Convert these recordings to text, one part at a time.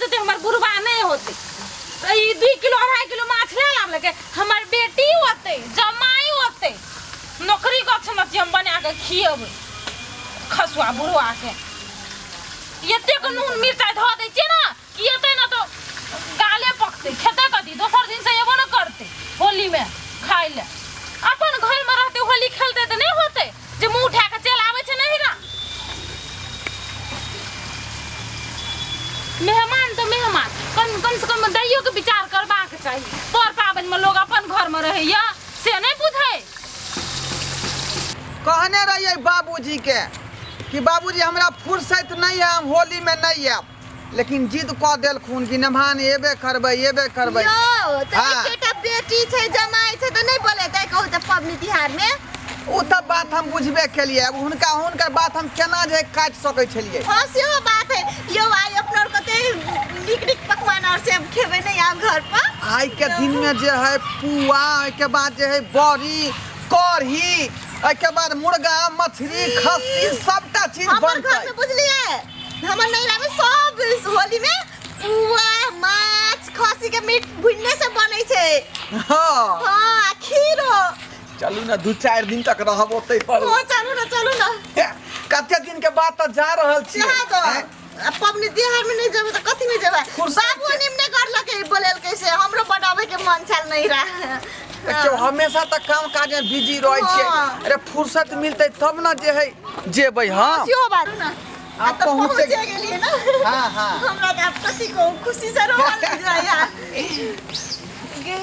जेतै हमर बुढ़बा नहि होतै तऽ ई 2 किलो 2.5 किलो माछ ले लाबलकै हमर बेटी होतै जमाई होतै नौकरी गछ नची हम बना के खियेबै खसुआ बुढ़वा के एतेक नून मिरचाइ धऽ दै छियै ने कि एतै ने तऽ गाले पकतै खेतै कथी दोसर दिन से एबो ने करतै होलीमे खाइ लए अपन घरमे रहतै होली खेलतै तऽ नहि होतै जे मुँह उठा कऽ चलि आबै छै नहिरा मेहमान तऽ मेहमान कम कम से कम दैयो के विचार करबाक चाही पर पाबनिमे लोग अपन घरमे रहैया से नहि बुझै कहने रहियै बाबूजीके कि बाबूजी हमरा फुर्सत नहीं है हम होली में नहीं आयब लेकिन जिद कऽ देलखुन कि नभान एबे करबै एबे करबै यौ तऽ हाँ। एकेटा बेटी छै जमाइ छै तऽ नहि बोलेतै कहू तऽ पबनी तिहार में ओ तऽ बात हम बुझबे केलियै अब हुनका हुनकर बात हम केना जे काटि सकै छलियै हाँ सेहो बात है यौ आइ अपना आर कते नीक नीक पकवान और से खेबै नहि आब घर पर आइ के दिन में जे है पुआ ओहिके बाद जे है बड़ी कढ़ी ओहिके बाद मुर्गा मछली खस्सी सबटा चीज हमर घर बनतै में बुझलियै हमर नैहरा में सब होली में पुआ माछ खस्सी के मीट भुजने से बनै छै हाँ हाँ आ खीरो चलू ने दू चारि दिन तक रहब ओतै पर ओ चलू ना चलू ना कते दिन के बाद तऽ जा रहल छी कहाँ तो आ पबनी तिहार में नहीं जेबै तऽ कथी में जेबै फुर्सत बाबू से- निमने करलकै बोलेलकै से हमरो बनाबै के मन छल नहीं रहा देखियौ हमेशा तऽ काम काज में बिजी रहै छियै हाँ। अरे फुर्सत मिलतै तब ने जे है जेबै हम सेहो बात ना आ आ तऽ पहुँचे- पहुँचे गेलियै ना हाँ, हाँ। हमरा तऽ आब कथी कहू खुशी से रोहल जाय यार गे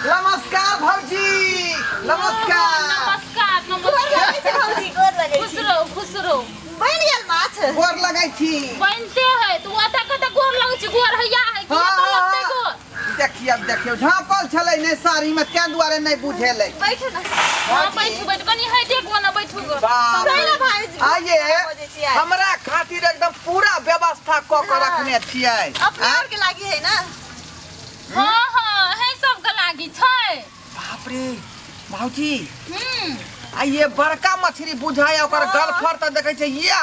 नमस्कार भौजी नमस्कार नमस्कार गोर नमस्कार लगै छी भौजी गोर लगै खुश छी रहो खुश रहो बनि गेल माछ गोर लगै छी बनते है तू ओतऽ कतऽ गोर लगै छै गोर हैया है कि हाँ, एतऽ लगतै हाँ। गोर देखियौ देखियौ झाँपल छलै नहि साड़ी में तें दुआरे नहि बुझेलै बैठू ना हाँ बैठू बैठू कनी हटे गो ना बैठू गो बाप रे। सही ना भाईजी आइए बजै छी आइ। हमरा खातिर एकदम पूरा व्यवस्था कऽ के हाँ। रखने छियै अपने आँय? और के लागी है ना हाँ हाँ है सब के लागी छै बाप रे भौजी हम्म आ ये बड़का मछली बुझाय ओकर हाँ। गलफर तऽ देखै छै ये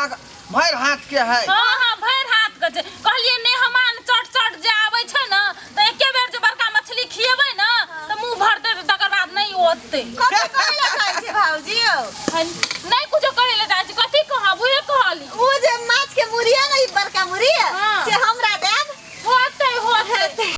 भरि हाथ के है हाँ हाँ भरि हाथ के छै कहलिए ने हमान चट चट जे आबै छै ने तऽ एके बेर जे बड़का मछली खिएबै ने तऽ मुंह भरतै तऽ तकर बाद नहि ओतै कथी कहै लए चाहै छी भाउजी यौ नहि कुछो कहै लए चाहै छी कथी कहब उहे कहली ओ जे माछ के मुड़िया ने ई बड़का मुड़िया हाँ। से हमरा देब होतै होतै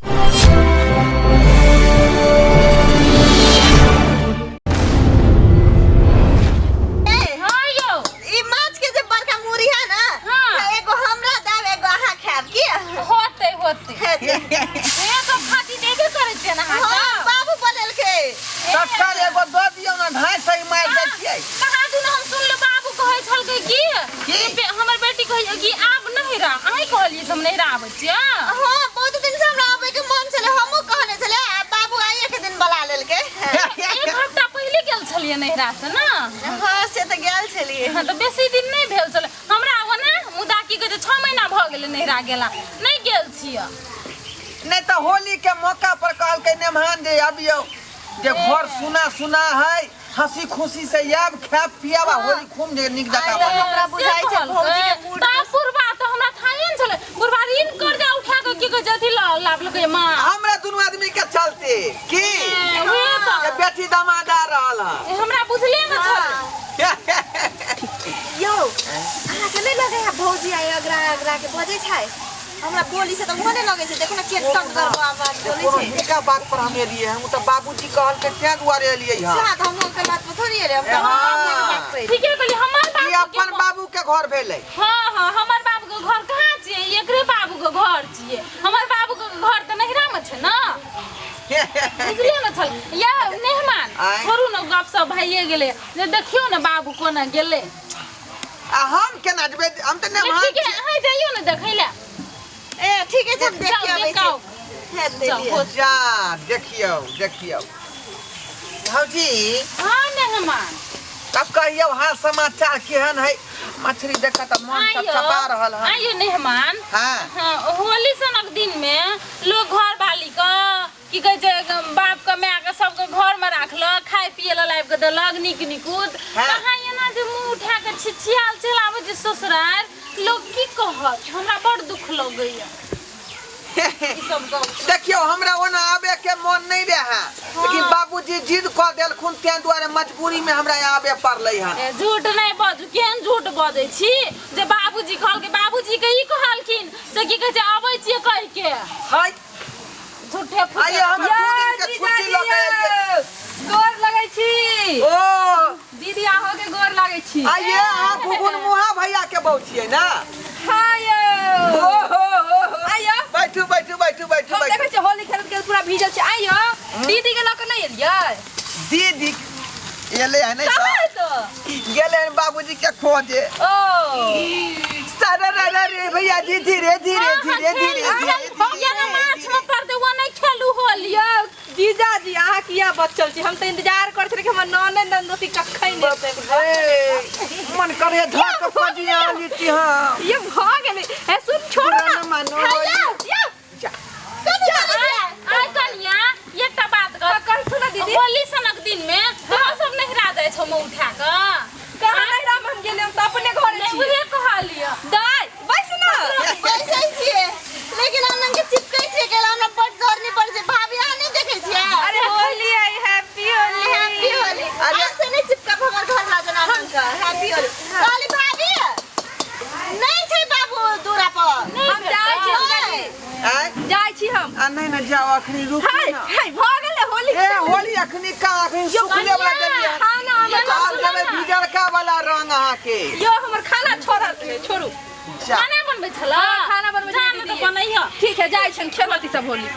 ए, हाँ यौ ई माछ के जे बड़का मुड़ी है ना हाँ। तऽ एगो हमरा देब एगो अहाँ खायब की होतै होतै हेतै। इहे सब खातिर देबे करै छियै ने अहाँ हाँ सब बाबू बनेलकै तत्काल एगो दऽ दियौ ने ढाई सही मारि दै छियै कहाँ दुन हम सुनले बाबू कहै छलकै कि की? हमर बेटी कहै कि आब नहीं रह अहीं कहलियै से हम नहीं रह आबै छियै हाँ बहुत दिन से हमरा आबै के मन छलै हमहूँ कहने छलै आ बाबू आइए के दिन बोला लेलकै एक हफ्ता पहिले गेल छलियै नैहरा से ना हाँ से तऽ गेल छलियै हाँ तऽ बेसी दिन नहि भेल छलै हमरा ओना मुदा की कहै छै 6 महीना भऽ गेलै नैहरा गेला नहि गेल छियै नहि तऽ होली के मौका पर कहलकै नेमहान जे अबियौ जे घर सुना सुना है हंसी खुशी से आयब खायब पियब आ होली खूब जे नीक जकाँ आइ मनायब। हमरा बुझाइ छै भौजी के मूड ता बुढ़बा तऽ हमरा थाहे ने छलै बुढ़बा ऋण कर्जा उठा कऽ की कहै छै अथी लाबलकै माँ हमरा दुनू आदमी के चलते की ए, उहे तऽ जे बेटी दामाद आ रहल है ए, हमरा बुझले ने छलै यौ अहाँके नहि लगै है भौजी आइ अगरा अगरा के बजै छै हमरा बोली से तऽ मोने लगै छै देखो ने के टंग करबो आवाज बोलै कोनो छै हिनका बात पर हम एलियै हम तऽ बाबूजी कहलकै तें दुआरे एलियै हँ से तऽ हम ओकर बात पर थोड़ी एलियै हम तऽ हाँ। अपन बाबूके बात पर एलियै। ठीके कहली हमर ई बाबू के अपन बाबू के घर भेलै हाँ हाँ हमर बाबू के घर कहाँ छियै एकरे बाबू के घर छियै हमर बाबू के घर तऽ नैहरा में छै ने बुझलियै ने छल या मेहमान आँय। छोड़ू ने गप सब भइए गेलै जे देखियौ ने बाबू कोना गेलै आ हम केना जेबै हम तऽ नेमहान ठीके छी अहाँ जइयौ ने देखै लए ए ठीके छै हम देख जाउ के अबै देखाउ छी हेतै जाउ, लिअ। हो। जा देखियौ देखियौ भौजी हाँ मेहमान तब कहियौ हाल समाचार केहन है मछली देख तऽ मन आइयो चपचपा रहल है आइयो मेहमान हाँ हाँ होली सनक दिन में लोग घर वाली के की कहै छै बाप के माय के सबके घर में राखलक खाय पिए लए लाबि के देलक नीक निकुत हाँ। कहाँ एना जे मुंह उठा के छिछियाल चलि आबै छै ससुरारि लोग की कहत हमरा बड़ दुख लगैया ई सब गप देखियौ हमरा ओना आबे के मन नहीं रहे लेकिन बाबूजी जिद कऽ देलखुन तें दुआरे मजबूरी में हमरा आबे पड़लै हन ए, झूठ नहीं बाजू केहन झूठ बजै छी जे बाबूजी कहलकै बाबूजी के ई कहलखिन से की कहै छै अबै छियै कहि के हाय झूठे फूटे आइए हम 2 दिन के छुट्टी लऽ के एलियै गोर लगै छी ओ दीदी अहाँ के गोर लागै छी आइए अहाँ घुघुन मुहा भैया के बहू छियै ना हाँ यौ ओ हो हो हो। आइयो बैठू बैठू बैठू बैठू हम बैठू देखै छियै होली खेलत के पूरा भीजल छै आइयो दीदी के लऽ के नहि एलियै दीदी एलै है नहीं कहाँ है तो तो गेलै हन बाबूजी के खोजे ओ सारा रे रे रे भैया जी धीरे धीरे धीरे धीरे धीरे ये माछ में पड़ दे वो नहीं खेलू होली यौ जीजाजी अहाँ किया बचल छी हम तऽ इंतजार करै छलियै कि हमर ननद ननदोसी कखन एतै ए, मन करे धक पजिया लीती हाँ ये भऽ गेलै हे सुन छोड़ बुरा ना न मानो हैया यौ जा। आइ कनिया एकटा बात हाँ, कर कहू ना दीदी होली सनक दिन में तोरा सब नहिरा जाइ छौ मुँह उठा कऽ कहाँ नैहरा में हम गेलियै हम तऽ अपने घरे नहि छियै उहे कहलियै दाइ बैस ना बैसै छियै लेकिन हम के चिपकै छियै केला हमरा बड जोर नहीं पड़ै छै भाभी अहाँ नहीं देखै छियै अरे होली आई हैप्पी होली हैप्पी होली अरे- अहाँ से नहीं चिपकब हमर घर वाला जना के हैप्पी होली कहली भाभी नहीं छै बाबू दूरा पर हम जाइ छी नहीं। आय जाइ छी हम आ नहीं ना जाओ अखनी रुकू हाय ना हाय भऽ गेलै होली ए होली अखनी का अखनी सुखले वाला देलियै खाना हमर आब देबै भिजलका वाला रंग अहाँके यो हमर खाना छोड़ल छै छोड़ू जा खाना बनबै छल हाँ, खाना बनबै जा छलै ने तऽ दीदी। बनैह ठीक है जाइ छन खेलती सब होली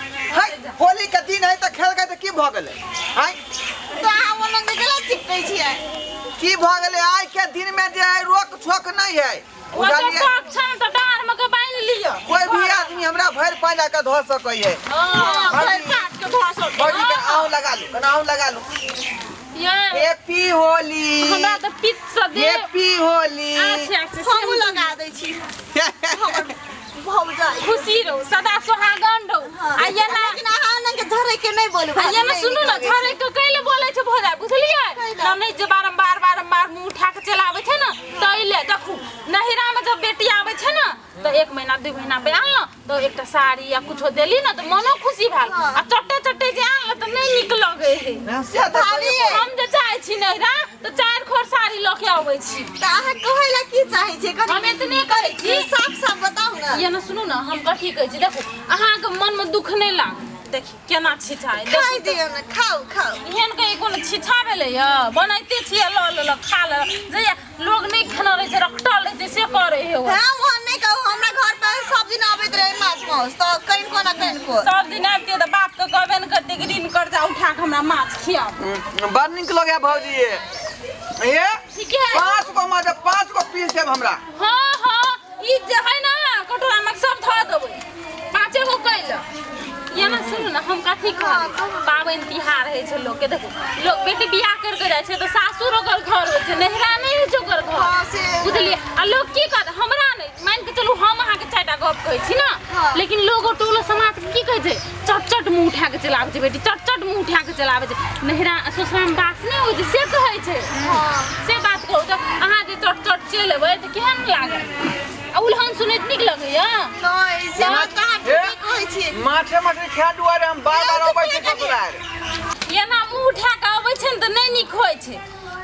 हाय होली के दिन है तऽ खेल के तऽ की भऽ गेलै हाय तो अहाँ ओना के केला चिपकै छियै की भऽ गेलै आइ के दिन में जे है रोक छोक नहीं है ओ तऽ बुझलियै शौक छन तऽ डाँर में के बान्हि लिअ कोई भी आदमी हमरा भरि पाँजा के धो सकै है हाँ भौजी काट के धऽ सकै भौजी के आहुँ लगा लू कना आहुँ लगा लू ये हैप्पी होली हमरा तऽ पित्त से दे हैप्पी होली अच्छा अच्छा हमहूँ लगा दै छी भौजाई खुशी रहू सदा सोहागन रहू आ ये ना लेकिन अहाँ ओना के झरै के नहीं बोलू आ ये ना सुनू ना झरे के कैले बोलै छै भौजाई बुझलियै कैले? ना नहीं जे बारम्बार बारम्बार मुँह उठा के चलि आबै छै ने तै ले देखू नहिरा में जब बेटी आबै छै ने तऽ 1 महीना 2 महीना पे आनल तऽ एकटा साड़ी या कुछो देली ने तऽ मनो खुशी भेल हाँ। आ चट्टे चट्टे जे आनल तऽ नहि नीक लगै है से तऽ भाभी हम जे चाहै छी नहिरा तऽ 4 खोर साड़ी लऽ के अबै छी तऽ अहाँ कहै ला की चाहै छियै कनि हम एतने कहै छी साफ साफ बताउ ना ये ना सुनू ना हम कथी कहै छी देखू अहाँके मनमे दुख नहि लाग देखी केना छिछाइ खाइ दियौ ना खाउ खाउ एहन कहीं कोनो छिछा भेलै यऽ बनैते छियै लऽ लेलक खा लेलक जहिया लोग नहि खेने रहै छै रखटल रहै छै से करै है ओ। हाँ वो नहीं कहू हमरा घर पर सब दिन आबैत रहे माछ माउस तऽ कनिको ना कनिको सब दिन आबिते तऽ बापके कहबे ने करतै कि ऋण कर्जा उठा कऽ हमरा माछ खियाब बड़ नीक लगैया भौजी ये ये ठीके है 5 गो माछ 5 गो पीस देब हमरा हाँ हाँ ई जे है ना कटोरा में सब धऽ देबै 5 गो कैल ये ना सुनू ना हम कथी कहब पाबनि तिहार होइ छै लोकके देखू लोक बेटी बियाह कर के जाइ छै तऽ सासुर ओकर घर होइ छै नैहरा नहि होइ छै ओकर घर हाँ, से- बुझलियै आ लोक की कहत हमरा नहि मानि के चलू हम अहाँके 4टा गप कहै छी ने हाँ। लेकिन लोग टोलो समाज के की कहै छै चट चट मुँह उठा के चलि आबै छै बेटी चट चट मुँह उठा के चलि आबै छै नैहरा ससुरामे बास नहि होइ छै से कहै छै से बात कहू तऽ अहाँ जे चट चट चलि एबै तऽ केहन लागत आ उलहन सुनैत नीक लगैया नहीं से बात अहाँ हे? ठीक कहै छियै माछे मछली खाए दुआरे हम बार बार अबै छी ससुराल एना मुँह उठा कऽ अबै छै ने तऽ नहि नीक होइ छै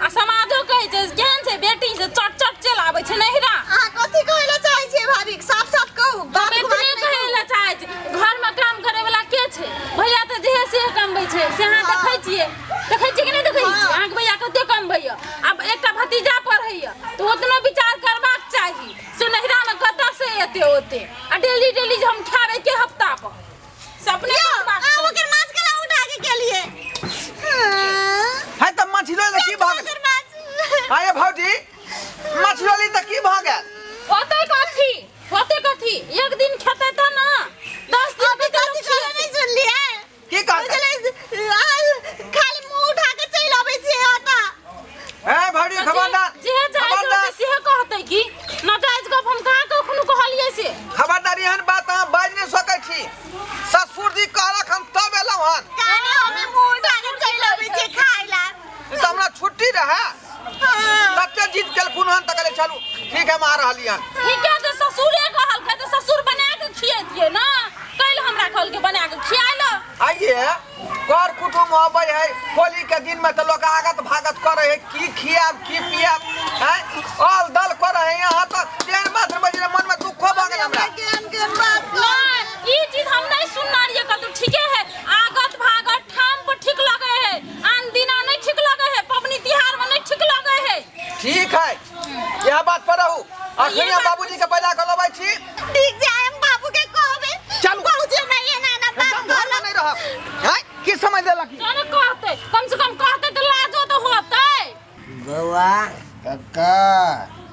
आ समाजो कहै छै केहन छै बेटी से चट चट चलि आबै छै नैहरा अहाँ कथी कहै ला चाहै छियै भाभी साफ साफ कहू बात हम को बात एतने नहि कहै कहू। लए चाहै छी घरमे काम करे वाला के छै भैया तऽ जेहे से कमबै छै से अहाँ देखै छियै देखै छियै कि नहि देखै छियै अहाँके भैया कते कमबैया आब एकटा भतीजा पढ़ैया तऽ ओतनो विचार करबाक चाही से नैहरामे कतऽ से एते ओते आ डेली डेली जे हम खाबै के हफ्ता पर से अपने यौ, सोचबाक अहाँ चाही। ओकर माछ केला उठा के गेलियै हाँ, है तऽ मछली तऽ की भऽ गेल ओकर माछ आये भौजी मछली तऽ की भऽ गेल होतै कथी होतै कथी एक दिन खेतै तऽ ना 10 दिन अभी खेतै कथी तऽ कहले नहीं सुनलियै की कहतै बुझलियै अहाँ खाली मुँह उठा के चलि अबै छियै ओतऽ ए भौजी खबरदार जे जायज खबरदार होतै सेहे कहतै की नाजायज गप हम कहाँ कखनो कहलियै से खबरदार एहन बात अहाँ जमा रहलियन। ठीक है तो ससुरे कहलकै तऽ ससुर बना के खियैतियै ना, कैल हमरा कहलकै बना के खिया लो। आइए कर कुटुम्ब अबै है होली के दिन में तो लोग आगत भागत करे है, की खियाब की पियाब हैं, ऑल दल करे है। यहाँ तो 3 मात्र बजे मन में दुखो भऽ गेल हमरा। केहन केहन बात नहीं, ई चीज हम नहीं सुनना रहिए कतौ। ठीके है, आगत भागत ठाम पर ठीक लगे है, आन दिना नहीं ठीक लगे है, पबनी तिहार में नहीं ठीक लगे है। ठीक है, यह बात पर रहू। अखनी हम बाबूजी के बजा के लबै छी। ठीक छै, हम बाबू के कहबै। चलू। बाबूजी हमरा एना एना बात एकदम घर में कहलक। नहीं रहब हैं, की समझ लेलक? जाने कहते, कम से कम कहते तो लाजो तो होते। बउआ कक्का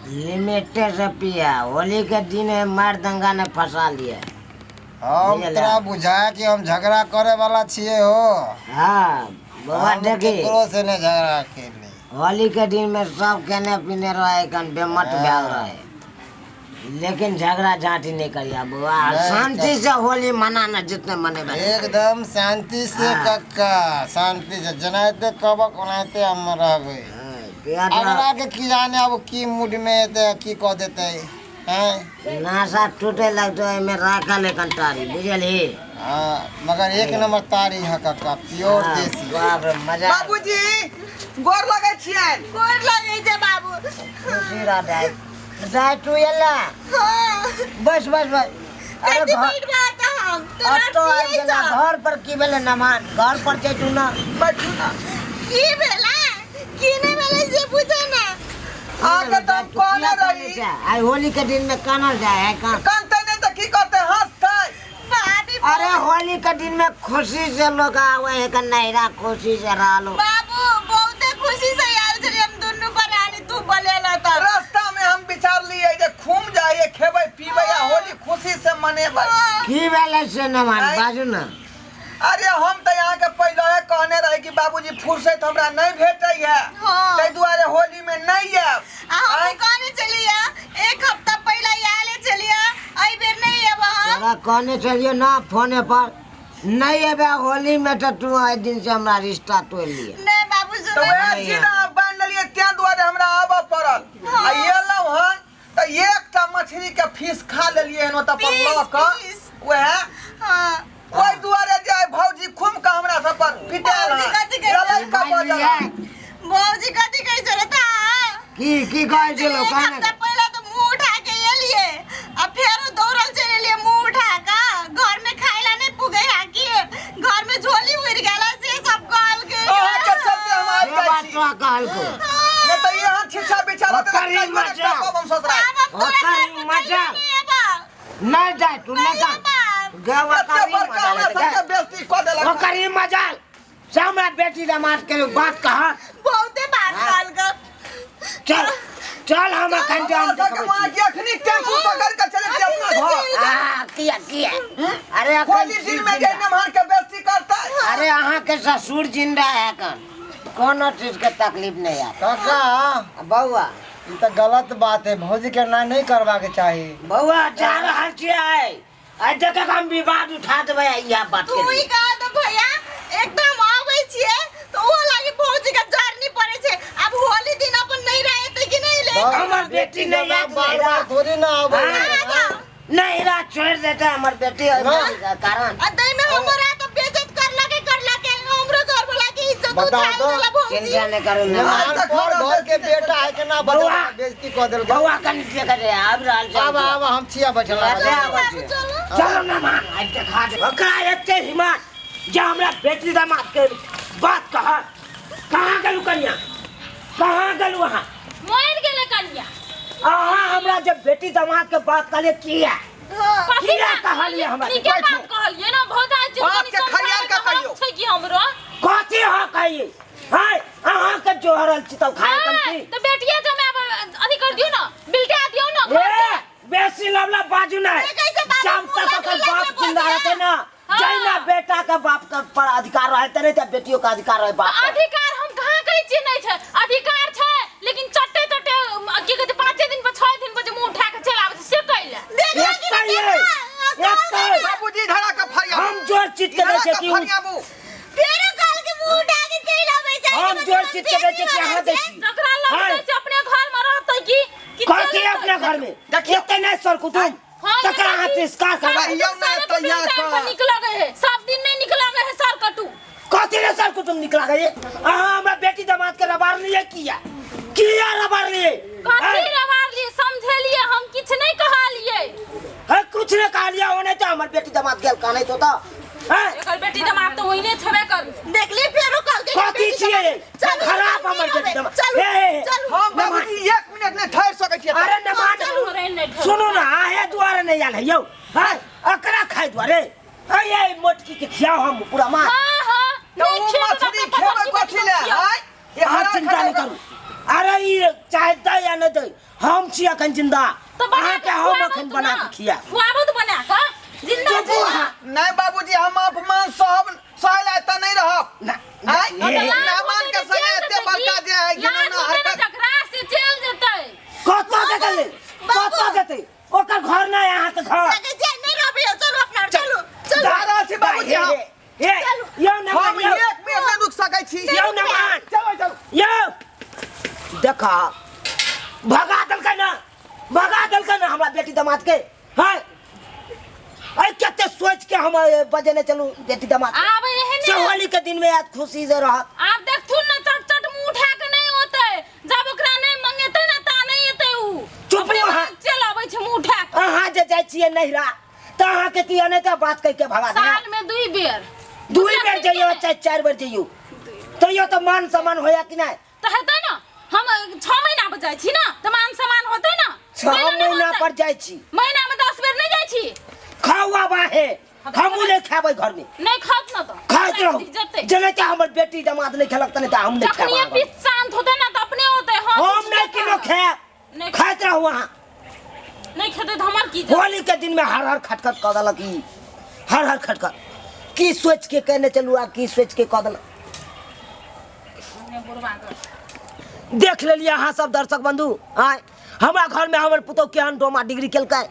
लिमिटे से पिया, होली के दिन है, मार दंगा ने फंसा लिए। हम बुझल तोरा है? बुझाए कि हम झगड़ा करे वाला छिए हो। हाँ बउआ हम देखी, केकरो से नहीं झगड़ा केली। होली के दिन में सब केने पीने रहे, कन बेमत भेल रहे, लेकिन झगड़ा झांटी नहीं करिया बउआ। नहीं, शांति से होली मनाना जितने मनेबे। एकदम शांति से। हाँ। कक्का शांति से जेनाहिते कहबक ओनाहिते हम रहबै। हाँ, किया तो अगला के की जाने अब की मूड में एतै की कऽ देतै हैं। नाशा टूटे लगतो, एमे राखल है कंटारी, बुझलही? हाँ, मगर एक नंबर तारी है कक्का, प्योर हाँ, देसी। बाप रे मजा। बाबूजी गोर लगै छियनि। गोर लगै छै बाबू। खुशी रह दाइ। दाइ तू एला? हाँ। बस बस बस। अरे कथी घर बैठबा तऽ हम तोरा अतो आबि पियै गेला। छौ। घर पर की भेलै नमान? घर पर जैतू ना। बैठू ना। की भेलै की नहि भेलै से पूछे ना। अहाँके तऽ हम कहने रही। आइ होली के दिन में कानल जाय है कान? कनतै नहि तऽ की करतै, हँसतै? भाभी अरे होली के दिन में खुशी से लोग आवे है का नैरा, खुशी से रहलो। बाबू बहुते खुशी से आयल छलियै हम दुनू प्राणी, तू बोलेला तऽ रास्ता में हम विचारलियै जे खूम जाइए, खेबै पीबै आ होली खुशी से मनेबै। की भेलै से नमान आँय? बाजू ना। अरे हम तऽ यहाँ के पहले कहने रही कि बाबूजी फुर्सत हमरा नहीं भेटै है, हाँ। ताहि दुआरे होली में नहीं आयब। आ हम आँय? कहने छलियै एक हफ्ता पहिले आयल छलियै, एहि बेर नहि आयब हम। तोरा कहने छलियो ना फोने पर, नहीं एबे होली में तो तू एहि दिन से हमरा रिश्ता तोड़ लिया। नहि बाबू तऽ सुनू। वएह नहीं जिद अहाँ बान्हि लेलियै, ताहि दुआरे हमरा आबऽ पड़ल। आ एलहुँ हन तऽ एकटा मछली के फीस खा लेलियै हन ओतऽ पर पीस, लऽ कऽ पीस। वएह। हाँ। ओहि दुआरे जे आइ भौजी खूब के हमरा सब पर पिटायल भौजी हन। कथी कहै लड़ाइ कऽ बजल हन। भौजी कथी कहै छलै ता? की की कहै छलो? एक कहने हफ्ता पहिले तऽ मुँह उठा के एलियै आ फेरो दौड़ल चलि एलियै मुँह उठा कऽ, घर में खाय ला नहि पुगै है कि घर में झोली उड़ि गेल है, से सब कहलकै। अहाँके चलते हम आबि से जाइ बात छी। तोरा कहलको? नहि तऽ एहन छिछा बिछा रहतै तऽ ओकर ही कहियो नहि मजा। टपब हम ससुराल। आब हम तोरा ओकर घर ही पर मजा। कहियो नहि एबौ। नहीं जाय तू, नहीं नहीं जा एबौ। गे ओकर एते ही बड़का मजा हमरा लेतै, सबके गे। बेइज्जती कऽ देलक। ओकर ही मजा से हमरा बेटी दामाद के बात कह। बहुते बात कहलकै। चल चल, हम अखन जाम हमरा सबके देखबै वहाँ छी। के अखनी टेम्पू पकड़ के चले छी अपना घर। आ, किया किया? अरे अखन होली दिन में जे नमहर के बेइज्जती करतै। अरे अहाँ के ससुर जिंदा है कन, कोनो चीज के तकलीफ नहीं है। कक्का। बउआ। ई तऽ गलत बात है, भौजी के ना नहीं करबाक चाही। बउआ जा रहल छियै आइ, आइ देखक हम विवाद उठा देबै इएह बात के तू ही लिए। कह दो भैया, एकदम आबै छियै तऽ ओहो लागी भौजी के जरनी पड़ै छै। आब होली दिन अपन नहीं रहते कि नहीं ले? हमर बेटी नहीं आयत बार बार थोड़ी ना आबै। हाँ। नहीं रह छोड़ देते हमर बेटी ओहि ना। बात के कारण। आ दै में हमरा तो बेइज्जत करलके करलके, हमरो घर वाला के इज्जत बता उछाल दो। देला भौजी। चिंता नहीं करू ना। निमान पर घर के बेटा है के ना बउआ। बजा बेइज्जती कऽ देलकै। बउआ कनि देखा दे, आबि रहल छै। आब आब हम छिया बैठल। अरे आबै बाबू छियै। चलो। चलो ना मान, आइ देखा दे ओकरा एते हिम्मत जे हमरा बेटी दामाद के बात कह। कहाँ गेलू कन्या, कहाँ गेलू अहाँ? मरि गेलै कन्या। अहाँ हमरा जब बेटी दामाद के बात कहलियै किया? कथी किया बात कहलियै हमरा? ठीके बात कहलियै ना भौजाई जी। बात कनि के खरियार के समझाबै कहियौ। छै कि हमरो कथी हो कही है? अहाँ के जोहरल छी तब खाए कम ए, की तऽ बेटिये जमाएब अथी कर दियौ ना, बिलटा दियौ ना घर ए के। बेसी लवला बाजू नहीं। नहीं कहै छै बाबू, जब तक मुँह ओकर लग बाप लग जिंदा बोलतै। रहते ना, हाँ। जहिना बेटा के बाप के पर अधिकार रहते नहीं तऽ बेटियों के अधिकार रहे बाप पर। अधिकार हम कहाँ कहै छियै नहि छै, अधिकार छै, लेकिन चट्टे चट्टे की कहै छै 5 दिन पर 6 दिन पर जे मुँह उठा के चलि आबै छै से कैले? देखला कि एतै नहीं ये, देखला? एतै। बाबूजी धरा के फरियाबू। हम जोर चित के दै धरा छियै के कि उ- फरियाबू। फेरो कहल के मुँह उठा के चलि आबै छै। हम जोर चित के दै छियै कि अहाँ दै छी। जकरा लगतै हाँ। से अपने घर में रहतै कि कथी चलि अपना घर में? में एते नहीं सर कुटुम हाँ, ये तकरा अहाँ देखी। तिरस्कार सर करबै कहियौ कुटुम ने सारे तैयार कुटुम टाइम पर कर। निक लगे है, सब दिन नहीं निक लगे है सर कटु। कथी रे सर कुटुम निकला गए? अहाँ हमरा बेटी दामाद के रबार लिए किया किया रबार लिए? कथी रबार लिए? समझेलिए हम, किछ नहीं कहलिए। है कुछ नहीं कहलिए, ओने तो हमर बेटी दामाद गेल कानै तो त हैं एकर बेटी दामाद तो ओहिने छबे कर। देखली फेरो कहलकै कि कथी बेटी छियै? चलू, खराब चलू, हमर बेटी दामाद। चलू, हे, हे, हे। चलू। हम बाबूजी 1 मिनट नहि ठहरि सकै छियै। अरे नमान चलू, रे, नहि ठहर। सुनू ना, आहे दुआरे नहीं आयल है यौ। हैं अकरा खाइ दुआरे अये मोटकी के खियाओ हम पूरा माछ। हाँ, हाँ, तऽ नहीं ओ खेबै मछली तऽ खेबै पकड़ कथी ले? के आँय? ई अहाँ हरा चिंता नहीं खटा करू। अरे ई चाहे दै या नहीं दै, हम छी अखन जिंदा। तो बना अहाँके के हम खुआबू अखन तू बना ना। के खिया। खुआबू तो बना के। जिंदा चुप छी। अहाँ। नहीं बाबूजी, हम अपमान सहब सहल एतऽ नहीं रहब। ना, आँय? ना, हे, लाज मेहमान होतै के तऽ संगे जेल एते जेतै बड़का की? जे है लाज घिनौना होतै ने हरकत। जकरा से जेल जेतै। कतऽ जेतै? कतऽ जेतै? ओकर घर नहीं अहाँके घर। लगे जे नहीं रहबै चलू अपना चलू चलू। जा रहल छी बाबूजी हम। हे, यौ नमान, हम यौ। 1 मिनट नहीं रुक सकै छी। यौ नमान। चलो चलो। यौ देखा भगा देलकै ना, भगा देलकै ना हमरा बेटी दामाद के। हैं अरे कते सोच के हम बजेने चलू बेटी दामाद के। आब एहने से होली के दिन में आज खुशी से रहत। आब देखथुन ना चट चट मुंह उठा के नहीं होतै, जब ओकरा नहीं मंगेतै ना ता नहीं एतै उ। चुप अपने अहाँ। चल अबै छै मुंह उठा के। अहाँ जे जाइ छियै नैहरा तऽ अहाँके की अनेक बात कहि के भगा देत। साल में 2 बेर। 2 बेर जइयो चाहे 4 बेर जइयो तैयो तऽ मान सम्मान होया कि नहि? तऽ हेतै ना, हम 6 महीना पर जाइ छी ना तऽ मान सम्मान होतै ना। 6 तैयो नहि महीना होतै। पर जाइ छी। महीना में 10 बेर नहीं जाइ छी। खाउ आब आहे, हमहूँ नहीं खेबै घर में। नहीं खात ना तऽ। खाइत रहू। जते। जेना कि हमर बेटी दामाद नहीं खेलक तने तऽ हम नहीं जखनिये खेबै। पीस शांत होतै ना तऽ अपने होतै। हाँ, हम कुछ नहीं किनो खाब। खायब। नहीं खाइत रहू अहाँ। नहीं खेतै तऽ हमर की जात? होली के दिन में हर हर खटखट कऽ देलक ई, हर हर खटखट। की सोच के कहने चलू आ की सोच के कऽ देलक। देख लेलिए अहाँ सब दर्शक बंधु, आय हमरा घर में हमर पुतोह केहन डोमा डिग्री केलकै,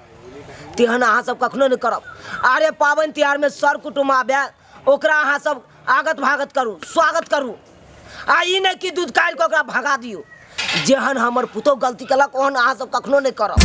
तेहन अहाँ सब कखनो नहीं करब। अरे पाबनि तिहार में सर कुटुम्ब आबे ओकरा अहाँ सब आगत भागत करू, स्वागत करू, आ ई नहीं कि दूध काटि कऽ ओकरा भगा दियौ। जेहन हमर पुतोह गलती केलक ओहन अहाँ सब कखनो नहीं करब।